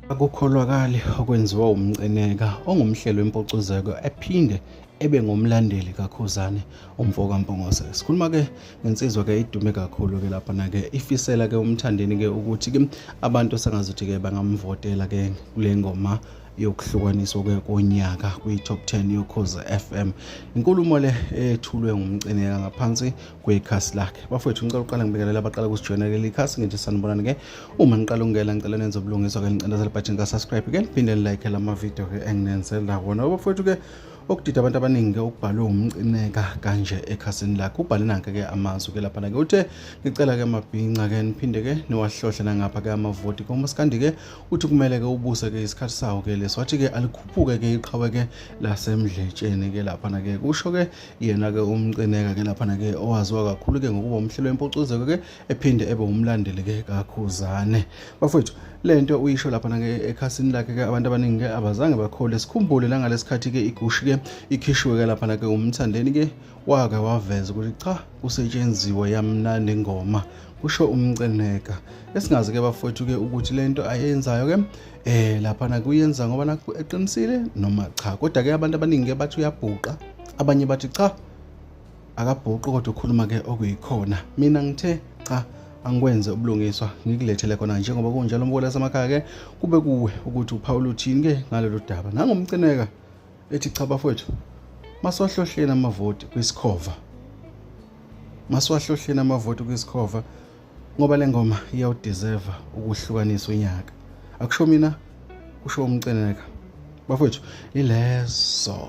Akukholakali okwenziwa umcineka ongumhlelo wempocozeko ephinde ebe ngumlandeli kaKhuzani umfoka Mpungose. Sikhuluma-ke ngensizwa-ke idume kakhulu-ke laphana-ke ifisela-ke umthandeni-ke ukuthi-ke abantu sengazuthi-ke bangamvotela-ke kule ngoma yokuhlukaniswa konyaka kwi-top 10 yoKhozi FM. Inkulumo le ethulwe ngumcineka ngaphansi kwekhasi lakhe. Bafowethu ngicela uqala ngibikelela abaqala ukusijoyina leli khasi ngithi sanibonani-ke. Uma niqala ukungena ngicela nenze ubulungiswa-ke nicindezele button ka-subscribe-ke niphinde nilike lama video-ke enginenzela wona. Bafowethu-ke okudida abantu abaningi-ke ukubhalwe umcineka kanje ekhasini lakhe ubhale nanke-ke amazwi-ke laphana-ke uthe ngicela-ke mabhinca-ke niphinde-ke niwahlohle nangapha-ke amavoti komasikandi-ke uthi kumele-ke ubuse-ke isikhathi sawo-ke leso wathi-ke alikhuphuke-ke iqhawe-ke lasemdletsheni-ke laphana-ke kusho-ke yena-ke umcineka-ke laphana-ke owaziwa kakhulu-ke ngokuba umhlelo wempocozeko-ke ephinde ebe umlandeli-ke kaKhuzani. Bafowethu lento uyisho laphana-ke ekhasini lakhe-ke abantu abaningi-ke abazange bakhole. Sikhumbule la ngalesikhathi-ke igushi-ke ikhishwe-ke laphana-ke umthandeni-ke wake waveza ukuthi cha kusetshenziswe yamnandi ingoma kusho umcineka. Esingazi-ke bafowethu-ke ukuthi lento ayenzayo-ke laphana kuyenza ngoba nakho eqinisile noma cha, kodwa-ke abantu abaningi-ke bathi uyabhuqa, abanye bathi cha akabhuqi kodwa ukhuluma-ke okuyikhona. Mina ngithe cha angikwenze ubulungiswa ngikulethele khona njengoba kunjalo umbuko lasemakhaya-ke kube kuwe ukuthi uPaul uthini-ke ngalolu daba. Nangumcineka ethi cha bafowethu maswahlohleni amavoti kwisikhova, maswahlohleni amavoti kwisikhova ngoba le ngoma iyawudeserve ukuhlukaniswa unyaka. Akusho mina kusho umcineka. Bafowethu ilezo.